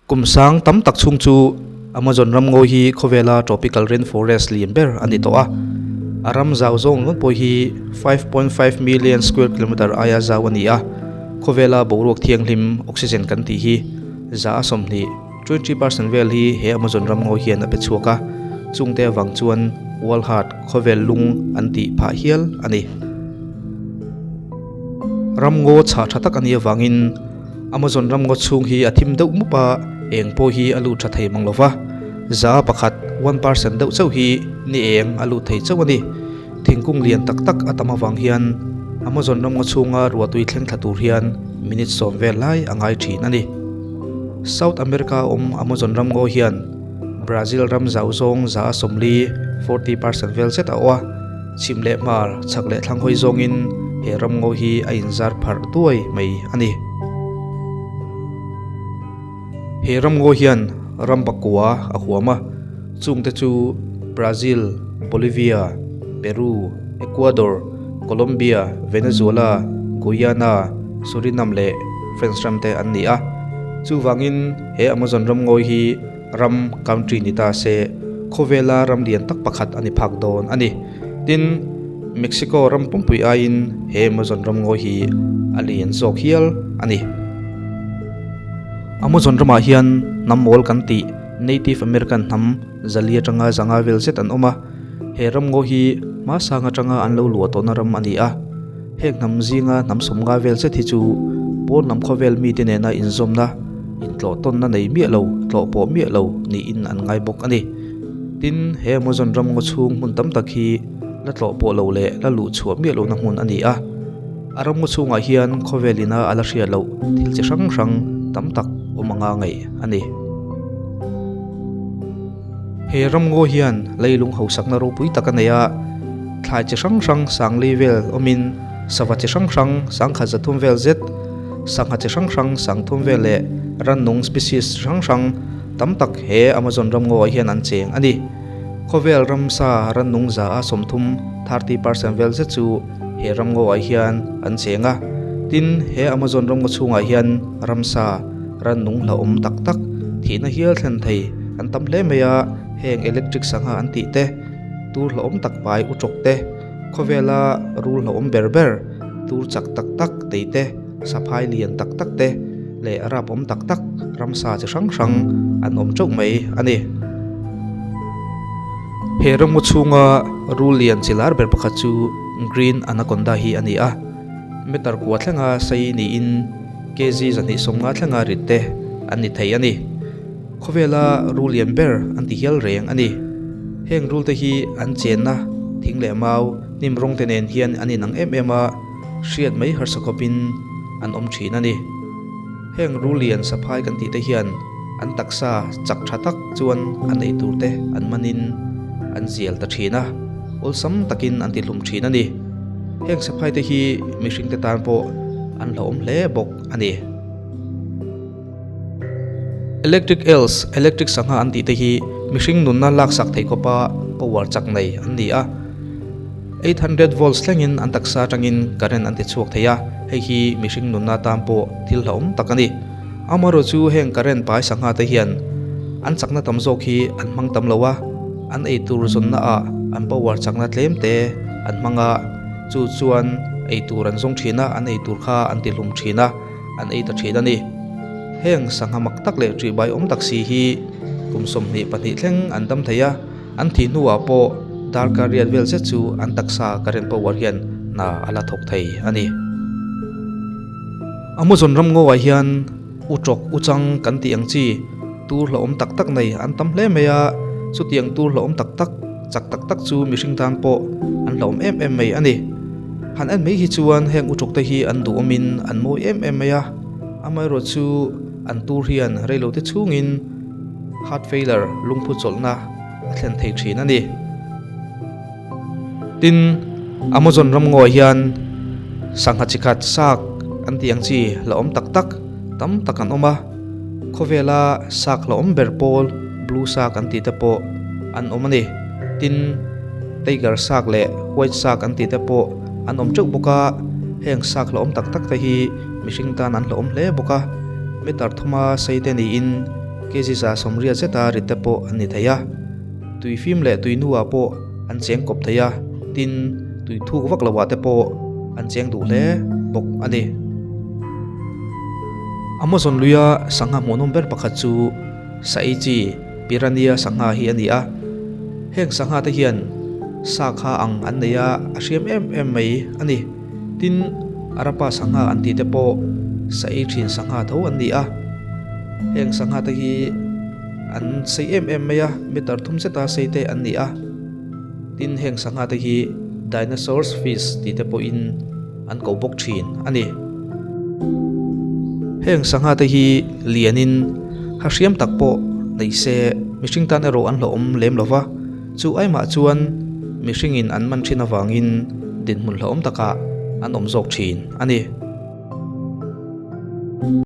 Kum sang tam tak chhung chu Amazon ramngaw hi khawvela tropical rainforest lian ber a ni tawh a. A ram zau zawng ngawt pawh hi 5.5 million square kilometre aia zau a ni a. Khawvela boruak thianghlim oxygen kan tih hi 20%, 20%, vel hi he Amazon ramngaw hian a pe chhuak a. Chungte avang chuan World Heart, khawvel lung an tih phah hial a ni. Ramngaw chhah tha tak a nih avangin Amazon ramngaw chhung hi a thim deuh mup a, eng pawh hi a lut tha thei mang lo va, 1%, 1%, deuh chauh hi ni eng a lut thei chauh a ni. Thingkung lian tak tak a tam avang hian Amazon ramngaw chhunga ruahtui thleng thla tur hian minute 10 vel lai a ngai thin a ni. South America awm Amazon ramngaw hian Brazil ram zau zawng 40%, 40%, vel zet a awh a. Chhim leh hmar, chhak leh thlang hawi zawngin he ramngaw hi a inzar pharh duai mai a ni. He ramngaw hian ram pakua a huam a, chungte chu Brazil, Bolivia, Peru, Ecuador, Colombia, Venezuela, Guyana, Suriname leh France ram te an ni a. Chuvangin he Amazon ramngaw hi Ram, country, ni ta se, khawvela ram lian tak pakhat a ni phak dawn a ni. Tin, Mexico ram pumpui aiin he Amazon ram ngawi hi a lian zawk hial a ni. Amazon ramah hian hnam mawl kan tih Native American hnam zali atanga zanga vel zet an awm a. He ram ngaw hi hmasang atanga an lo luah tawhna ram a ni a. Heng hnam zinga hnam sawmnga vel zet hi chu pawn lam khawvel mite nena inzawmna, intlawh tawnna nei miah lo, tlawh pawh miah lo niin an ngai bawk a ni. Tin, he Amazon ram ngaw chhung hmun tam tak hi la tlawh pawh lo leh la luh chhuah miah lohna hmun a ni a. A ram ngaw chhungah hian khawvel ina a la hriat loh thil chi hrang hrang tam tak awm anga ngaih a ni. He ramngaw hian leilung hausakna ropui tak a nei a, thlai chi hrang hrang sangli vel awmin sava chi hrang hrang sangkhat 300 vel zet, sangha chi hrang hrang 30 vel leh rannung species chi hrang hrang tam tak he Amazon ramngaw ah hian an cheng a ni. Khawvel ramsa rannung 30%, 30%, vel zet chu he ramngaw ah hian an cheng a. Tin, he Amazon ramngaw chhungah hian ramsa rannung hlauhawm tak tak thihna hial thlen thei an tam hle mai a, heng electric sangha an tih te, tur hlauhawm tak pai u tawk te, khawvela rul hlauhawm ber ber, tur chak tak tak tei te, saphai lian tak tak te leh rapawm tak tak ramsa chi hrang hrang an awm teuh mai a ni. He ramngaw chhunga rul lian chi lar ber pakhat chu green anaconda hi a ni a, meter kua thlenga sei niin kg 250 thlenga rit te an ni thei a ni. Khawvela rul lian ber an ti hial reng a ni. Heng rul te hi an chenna thing leh mau hnim rawng te nen hian an inang em em a, hriat mai harsa khawpin an awm thin a ni. Heng rul lian saphai kan tih te hian an taksa chak tha tak chuan an ei tur te an manin an zial ta thin a, awlsam takin an ti hlum thin a ni. Heng saphai te hi mihring te tan pawh an hlauhawm hle bawk a ni. Electric eels, electric sangha an tih te hi mihring nunna laksak theih khawpa power chak nei an ni a. 800 volts thlengin an taksa atangin current an ti chhuak thei a, hei hi mihring nunna tan pawh thil hlauhawm tak a ni. Amaherawhchu chu heng current pai sangha te hian an chakna tam zawk hi an hmang tam lo a, an eitur zawnna ah an power chakna tlem te an hmang a, chu chuan eitur an zawng thin a, an eitur kha an ti hlum thin a. an ei ta thin a ni. Heng sangha mak tak leh ṭihbai awm tak si hi kum 22 thleng an dam thei a, an thih hnuah pawh darkar riat vel zet chu an taksa current power hian hna a la thawk thei a ni. Amazon ramngawah hian u tawk u chang kan tih ang chi tur hlauhawm tak tak nei an tam hle mai a, chutiang tur hlauhawm tak tak chak tak tak chu mihring tan pawh an hlauhawm em em mai a ni. Han en mai hi chuan heng utawk te hi an duhawmin an mawi em em mai a, amaherawh chu an tur hian reilo te chhungin heart failure lungphu chawlhna a thlen thei thin a ni. Tin, Amazon ramngaw hian sangha chi khat sak an tih ang chi la awm tak tak tam tak an awm a, khawvela sak la awm ber pawl blue sak an tih te pawh an awm a ni. Tin, Tiger shark leh white shark an tih te pawh an awm teuh bawk a, heng shark hlauhawm tak tak te hi mihring tan an hlauhawm hle bawk a, meter thuma sei te niin Kg 180 zeta rit te pawh an ni thei a, tui fim leh tui nuah pawh an cheng kawp thei a, tin, tui thuk vak loah te pawh an cheng duh hle bawk a ni. Amazon luia sangha hmuhnawm ber pakhat chu Saichi Piranha sangha hi a ni a, heng sangha te hian sa kha ang an nei a, a hriam em em mai a ni. Tin, Arapa sangha an tih te pawh sa ei thin sangha tho an ni a. Heng sangha te hi an sei em em mai a, meter thum zeta sei te an ni a. Tin, heng sangha te hi dinosaurs fish tih te pawhin an ko bawk thin a ni. Heng sangha te hi lianin ha hriam tak pawh nei se mihring tan erawh an hlauhawm lem lo va. Chu aimah chuan mihringin an man thin avangin dinhmun hlauhawm takah an awm zawk thin a ni.